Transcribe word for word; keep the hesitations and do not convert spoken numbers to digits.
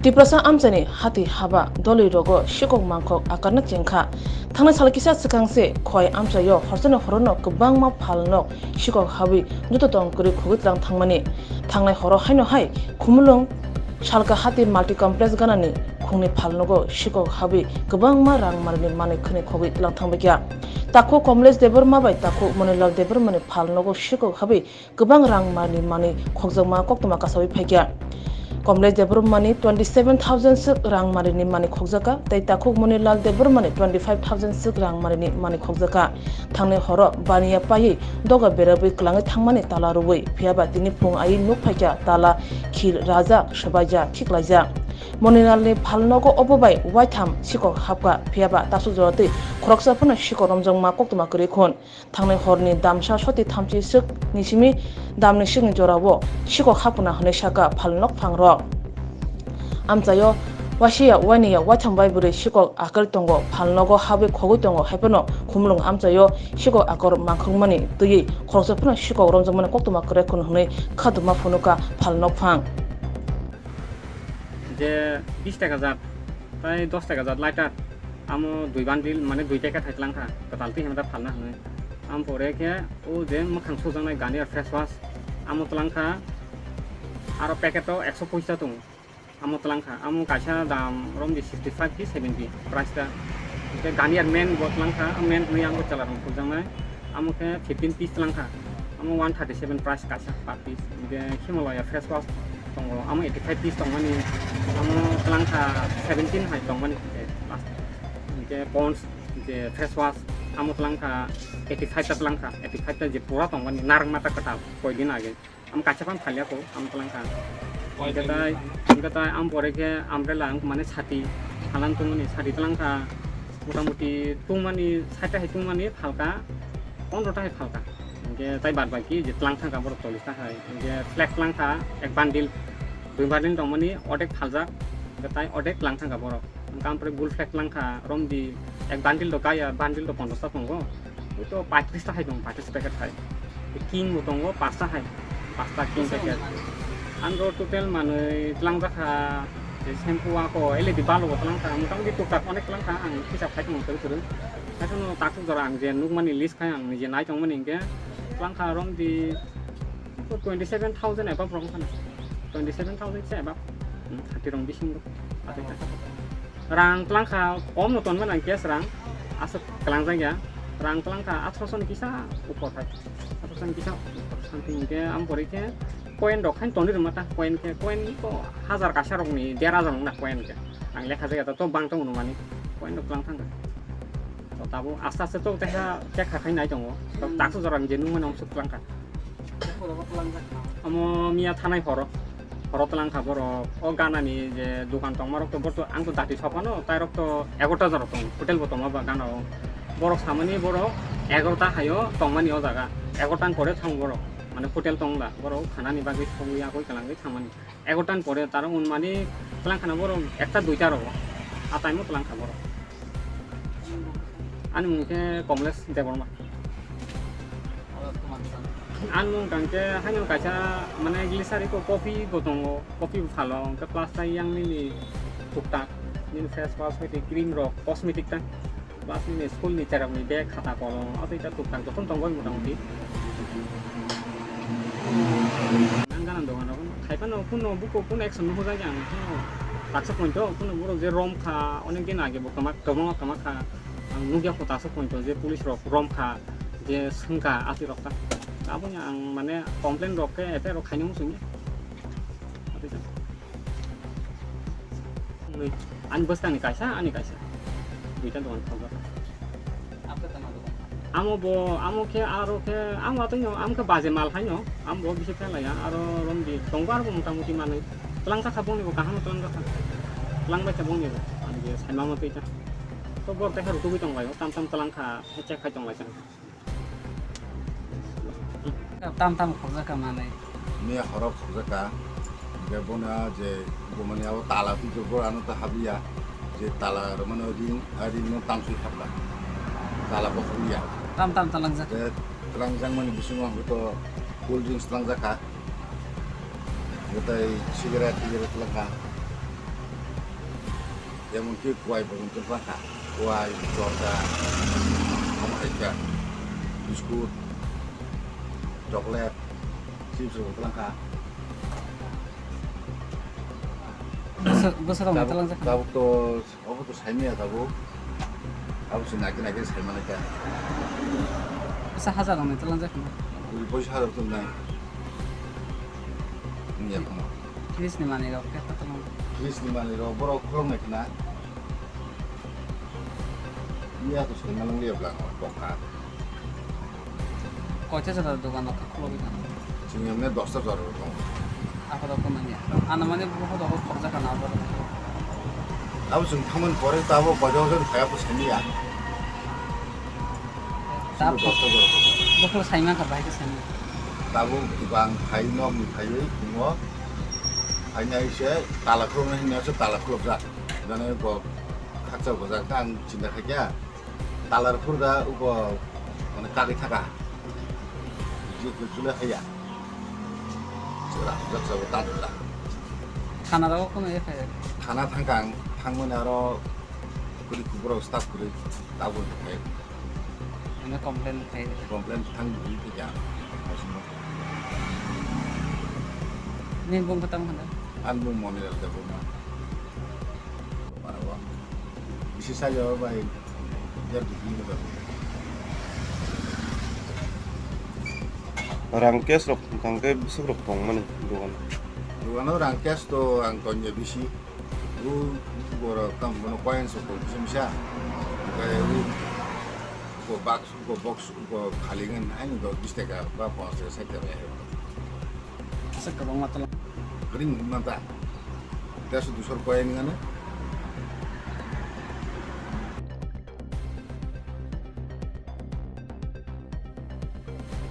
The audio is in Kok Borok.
Tiprasa amchaini hati haba doloi rogo sikok mangkhok akarna chengkha. Thangnai sal kisa swkang se Khowai amchaio horsani horono kwbangma phalnok sikok habwi joto tong kwrwi khogwi tlang thangmani. Thangnai horo haino hai Khumulwng Salka hati multi complex ganani khungni phalnogo sikok habwi kwbangma rang manwini manwi khwnwi khogwi tlang thangbaikha. Takhuk Komlesh Debbarma bai takhuk Monilal Debbarmani phalnogo sikok habwi kwbang rang manwi manwi khokjakma koktwma kasawi phaikha. Komlesh Debbarmani twenty seven thousand swk rang manwini manwi khokjakha tei takhuk Monilal Debbarmani twenty five thousand swk rang manwini manwi khokjakha. Thangnai horo baniya paiwi doga berabwi kwlangwi thangmani tala rwui, phiyaba tini phung ai nuk phaikha tala khil rajak, swbaijak, khiklaijak. Monilal ni phalnogo obo bai waitham sikok hapkha, phiyaba tasuk jora twi khoroksa phano sikok romjakma koktwma kwrwi khun. Thangnai horni damsa soti thamchi swk ni simi damni swkni jorao sikok hapkna hwnwi sakha phalnok phangrok. Amchaio waisiya wainiya waitham bai bwrwi sikok akwrwi tongo, phalnogo habwi khogwi tongo, haiphano Khumulwng amchaio sikok akor mangkhokmani twiwi khoroksa phano sikok romjakmani koktwma kwrwi khun hwnwi khaduma phunukha phalnok phang. Je bis taka jat, tai dos taka jat lighter, amo dui bundle, mane dui packet hai twlang kha, kwtal twi hamya phalna hwnwi. Amo pore khe o je mwkhang sujaknai Garnier face wash, amo twlang kha, aro packet o ekso poisa tongo, amo twlang kha, amo kaisa dam romdi sixty five ki seventy price ta. Hwnkhe Garnier men bo twlang kha, men hwnwi ang bo chwla rok phuljaknai. Amo khe fifteen piece twlang kha. Amo one thirty seven price kaisa per piece. Hwnkhe Himalaya face wash tongo. Amo eighty five piece tongmani. Amo twlang kha seventeen hai tongmani hwnkhe last. Hwnkhe Pond's je face wash amo twlang kha eighty five ta twlang kha. Eighty five ta je pura tongmani narwkma ta kwtal koi din age. Amo kaisa phano phalya kho, amo twlang kha. Hwnkhe tai, hwnkhe tai amo pore khe umbrella, wngkha mane sati, phalang tongmani sati twlang kha. Motamoti tongmani sait ta hai tongmani phalka, pondro ta hai phalka. Hwnkhe tai bad baki je twlang thangkha borok chollish ta hai. Hwnkhe flag twlang kha ek bundle, dui bundle tongmani odek phaljak, hwnkhe tai odek twlang thangkha borok. Hwnkhe ampore gul flag twlang kha, romdi ek bundle do kaya, bundle do ponchash ta tongo. Ui to paitris ta hai tongo, paitris packet hai. King bo tongo, pasta hai, pasta king packet. Ang do total manwi twlang jakha, je shampoo ako, L E D bulb bo twlang kha, motamoti tuktak onek twlang kha, ang hisab khai tongo kwrwi kwrwi. Haikhe no takhuk jora ang je nukmani list khai ang nije nai tongmani hwnkhe twlang kha romdi twenty seven thousand above rok wngkha na. Twenty seven thousand se above. Hmm, thirty rong bisingo. Rang twlang kha, kom no tonmani ang cash rang. Aswk kwlangjak ya. Rang twlang kha athroso ni kisa upor hai. Athroso ni kisa upor something hwnkhe amo pore khe coin rok haino tonwi rwma ta. Coin khe, coin to hazar kaisa rokni der hazar wngna coin khe. Ang lekha jagata to bang tongo nungmani. Coin rok twlang thangkha. To tabuk aste aste to tekha, tekha khai nai tongo. To takhuk jora je nungmani amswk twlang kha. Omo miya thanai horo, horo twlang kha borok. O ganani je dokan tongma rok to borok to, ang to dati sopano, tai rok to egarota jora tongo, hotel bo tongma ba gana o. Borok samani borok egarota hai o tongmani o jaga, egarota ni pore thango borok, mane hotel tong da, borok khanani bagwi sogwi agoi kwlangwi thangmani. Egarota ni pore taro hwnmani twlang khana borok ekta duita rogo, a time o twlang kha borok. Ani mung khe Komlesh Debbarma. Ani mung tang khe haino kaisa mane glisari ko coffee bo tongo, coffee bo phalo, hwnkhe plus tai yang nini tuktak, nini face wash hai tei cream rok, cosmetic ta, plus nini school ni cherok ni bag, khata, kolom, a tei ta tuktak jotono tongo motamoti. Ang gana dogan rok khai phano kuno buko kuno action no hojak ang kuno taksa point to kuno borok je rom kha onek din age bo kwma kwbangma kwma kha ang nugya kho taksa point to je police rok rom kha je swng kha ati rok ta aboni ang mane complain rok khe F I R rok khaina muchungya. Ani bwskangni kaisa, ani kaisa. Duita dogan khobjak. Amo bo, amo khe, aro khe, amo atwino, amo khe baje mal haino, amo bo bisi phelaya, aro romdi tongo aro bo motamoti manwi. Twlangjak kha bongni bo kaham twlangjak kha. Twlangbai kha bongni bo, ani je saima motwi ta. To bor tekha rutugwi tonglaio, tam tam twlang kha, check khai tonglaikha. Tam tam khobjak kha manwi. Miya horo khobjak kha. Hingke bono je bumani abo tala twi jobor ano ta habiya. Je tala romano ring, a ring no tamsui khapla. Tala bo khobya. Tam tam talangjak. Je talangjak mani bisingo ang to cold drinks talangjak kha. Gotai cigarette, cigarette talang kha. Jemon ki kuai bo wng tong kha, kuai, jorda, omo hai khe, biskut, chocolate, chips rok wng tong kha. Bwsa-, bwsarok tabuk, talang jak. Tabuk to, obo to saimanya tabuk. Abo se naki naki saimani kha. Bwsa hajar rok ni talang jak. Ui, poisa hajar to nai. Ni ya kono. Fridge ni manwi rok khe khatung. Fridge ni manwi rok borok khulok nai khna. Ni ya to saimani liya bla no tokha. Koita jora dogan rok khe khulogwi thango? Chwng emne dosta jora rok tongo. Aphano kwnwi ya. Ano mane buphang rok khorjak kana aphano. Abo chwng thangmani pore tabuk koita bosor phaiya bwsani ya. Tabuk dosta jora tongo. Buphang saimang kha bahai khe saimang. Tabuk bang phai nok ni phaiwi tongo. Phainai se tala khuluknai hinwi se tala khulukjak. Jani bo khakchang bwjak ta ang chinta khaikha. Talar phurda uko mane kagwi thaka. Jikhe jule haya. Chwla hujak sabo ta dula. Thana rogo kono F I R? Thana thangkha ang, thangmani aro kuri kuburo staff kuri tabuk khai. Mane complain khai. Complain thang bui thika. Ni bung khatam khanda? An bung Monilal Debbarma. Para wa. Bisi saja bai. Rang cash rok tang khe bwswk rok tong mani dogan? Dogano rang cash to ang tonje bisi. U borok tamo bono coins rok tong bisi misa. Hwnkhe u bo box, bo box, bo khali ngan haino dos bis taka ba ponchash taka, sait taka bai hai. Asa kwbangma tala. Ring manta. Desh dusor coin ngano.